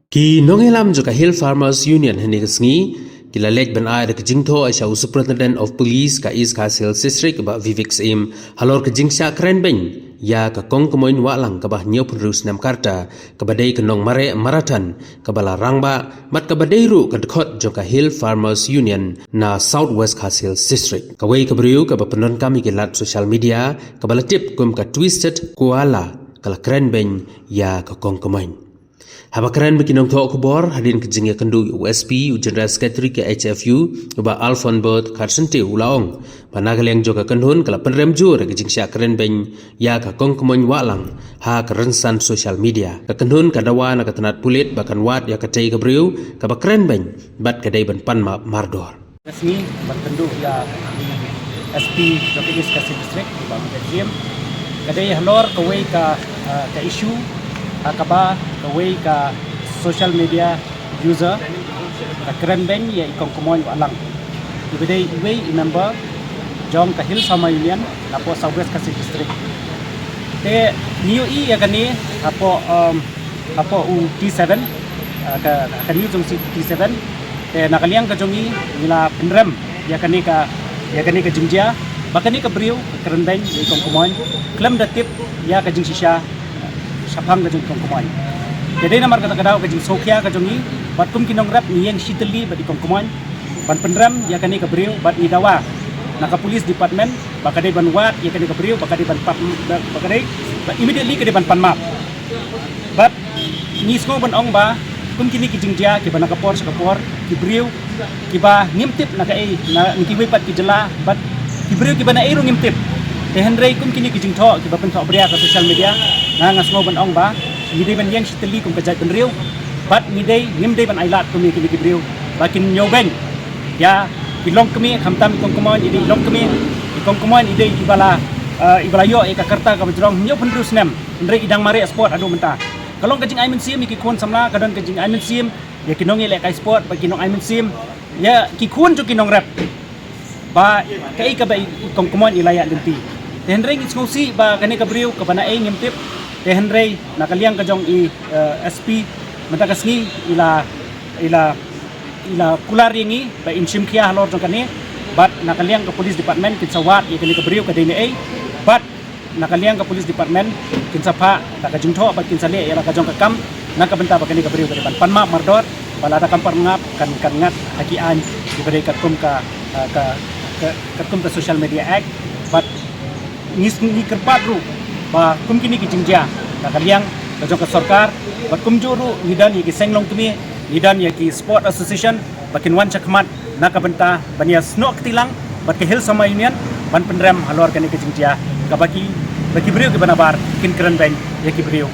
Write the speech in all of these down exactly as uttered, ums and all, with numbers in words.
Ki nongïalam jong ka Hill Farmers Union hynne ka sngi ki la leit ban ai da ka jingthoh sha u Superintendent of Police ka East Khasi Hills District, Bah Vivek Syiem, halor ka jingshah kren beiñ ïa ka Kong Kmoin Wahlang kaba hynñiewphew hynriew snem ka rta, kaba dei ka nongmareh marathon kaba la rangbah, bad kaba dei ruh ka dkhot jong ka Hill Farmers Union na South West Khasi Hills District. Kawei ka briew kaba pyndonkam ïa ki lad social media kaba la tip kum ka Twisted Koala ka la kren beiñ ïa ka Kong Kmoin. Haba kren bad ki nongthoh khubor hadien ka jingïakynduh ïa u S P, u General Secretary ka H F U, u Bah Alphonse Bert Kharsyntiew, u la ong ba na ka liang jong ka kynhun ka la pynrem jur ïa ka jingshah kren beiñ ïa ka Kong Kmoin Wahlang ha ka rynsan social media. Ka kynhun ka dawa na ka tnat pulit ba kan wad ïa katei ka briew kaba kren beiñ bad ka dei ban pan map mardor. Ka sngi ban kynduh ïa S P jong ka East Khasi District, Bah Vivek Syiem, ka dei halor kawei ka, ah, ka issue ha kaba kawei ka social media user ka kren beiñ ïa i Kong Kmoin Wahlang, iba dei iwei i member jong ka Hill Farmers Union napoh South West Khasi District. Te ngi ïohi ïa kane hapoh, um, hapoh u T seven, ah, ka, ka news jong u T seven. Te na ka liang ka jong ngi ngi la pynrem ïa kane ka, ïa kane ka jingjia ba kane ka briew ka kren beiñ ïa i Kong Kmoin khlem da tip ïa ka jingshisha shaphang ka jong i Kong Kmoin. Te dei namar kata ka daw ka jingsngewkhia ka jong ngi bad kum ki nongrep ngi ïeng shitylli bad i Kong Kmoin ban pynrem ïa kane ka briew bad ngi dawa na ka police department ba ka dei ban wad ïa kane ka briew, ba ka dei ban pat, ba ka dei ba immediately ka dei ban pan map. Bad ngi sngew ban ong ba kum kine ki jingjia kiba na ka por sha ka por, ki briew kiba ngim tip na kaei, na kiwei pat ki jylla, bad ki briew kiba naei ruh ngim tip. Te hynrei kum kine ki jingthoh kiba pynthoh bria ka social media, nga, nga sngew ban ong ba ngi dei ban ïeng shitylli kum ka jaitbynriew bad ngi dei, ngim dei ban ailad kum ïa kine ki briew ba kin ñiew beiñ ïa i longkmie, khamtam i Kong Kmoin i dei i longkmie, i Kong Kmoin i dei iba la, eh, iba la ïoh ïa ka karta kaba jrong hynñiewphew hynriew snem. Hynrei i dang mareh sport haduh mynta. Ka long ka jingai mynsiem ïa ki khun samla, ka don ka jingai mynsiem ïa ki nongïalehkai sport bad ki nongai mynsiem ïa ki khun jong ki nongrep ba kaei kaba i Kong Kmoin i la ïaid lynti. Te hynrei ngi sngewsih ba kane ka briew kaba naei ngim tip. Te hynrei na ka liang ka jong i, eh, S P mynta ka sngi i la, i la, i la kular ïa ngi ba in shim khia halor jong kane bad na ka liang ka police department kin sa wad ïa kane ka briew ka dei naei bad na ka liang ka police department kin sa phah da ka jingthoh bad kin sa leh ïa la ka jong ka kam na ka bynta ba kane ka briew ka dei ban pan map mardor, ba lada kam pan map kan, kan ngat ha ki aiñ kiba dei katkum ka, ah, ka, ka, katkum ka Social Media Act. Bad ngi, ngi kyrpad ruh ba kum kine ki jingjia na ka liang ka jong ka sorkar bad kumjuh ruh ngi don ïa ki seng longkmie, ngi don ïa ki sport association ba kin wan shakhmat na ka bynta ban ïa snoh kti lang bad ka Hill Farmers Union ban pynrem halor kane ka jingjia kaba ki, ba ki briew kiba nabar kin kren beiñ ïa ki briew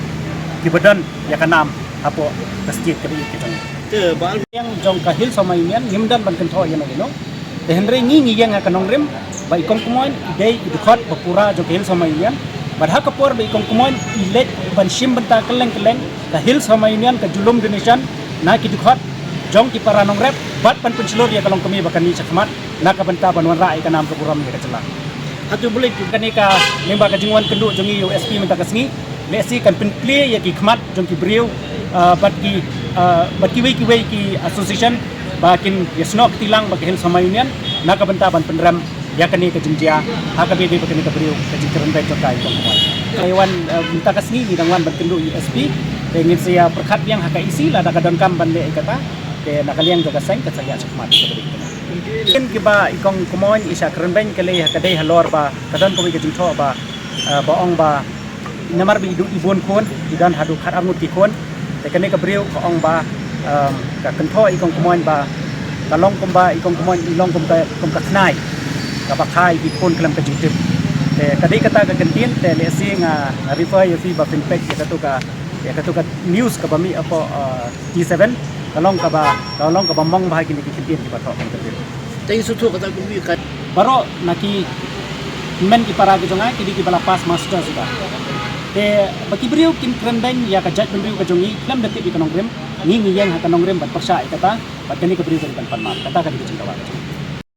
kiba don ïa ka nam hapoh ka state kaba ïeit ka jong ngi. Te ba ïa jong ka Hill Farmers Union ngim don ban kynthoh ïa no ïa no. Te hynrei ngi ngi ïeng ha ka nongrim ba i Kong Kmoin i dei i dkhot ba pura jong ka Hill Farmers Union. Bad ha ka por ba i Kong Kmoin i leit ban shim bynta kylleng kylleng, ka Hill Farmers Union ka ju lum donation na ki dkhot jong ki para nongrep bad ban pynshlur ïa ka longkmie ba kan mih shakhmat na ka bynta ban wanrah ïa ka nam ka burom ïa ka jylla. Hato balei kane ka, lyngba ka jingwan kynduh jong ngi ïa u S P mynta ka sngi, lehse kan pynplie ïa ki khmat jong ki briew, ah, bad ki, ah, bad kiwei kiwei ki association ba kin ïa snoh kti lang bad ka Hill Farmers Union na ka bynta ban pynrem ïa kane ka jingjia ha kaba ïadei bad kane ka briew, ka jingkren beiñ jong ka i Kong Kmoin. Ka wan, ah, mynta ka sngi ngi dang wan ban kynduh ïa u S P, te ngin sa ïa pyrkhat biang ha ka E C lada ka donkam ban leh ïa kata, te na ka liang jong ka seng kan sa ïa shakhmat. Kin kiba i Kong Kmoin i shah kren beiñ ka lei ha ka dei halor ba ka don kawei ka jingthoh ba, ah, ba ong ba namar ba i dei i bun khun, i don haduh khat arngut ki khun. Te kane ka briew ka ong ba, um, ka kynthoh i Kong Kmoin ba ka long kumba i Kong Kmoin i long kum ka, kum ka khnai kaba kha ïa ki khun khlem ka jingtip. Te ka dei kata ka kyntien, te lehse nga, nga refer ïa phi ba phin peit ïa katu ka, ïa katu ka news kaba mih hapoh, uh, T seven, ka long kaba, ka long kaba mong bha kine ki kyntien kiba thoh kan kyntien. Te i suthu kata kumbi ka. Baroh na ki men ki para ki jong nga ki dei kiba la pass masters ïa ka. Te ba ki briew kin kren beiñ ïa ka jaitbynriew ka jong ngi khlem da tip ïa ka nongrim, ngi ngi ïeng ha ka nongrim ban pyrshah ïa kata, bad kane ka briew ka dei ban pan map. Kata ka dei ka jingdawa ka jong ngi.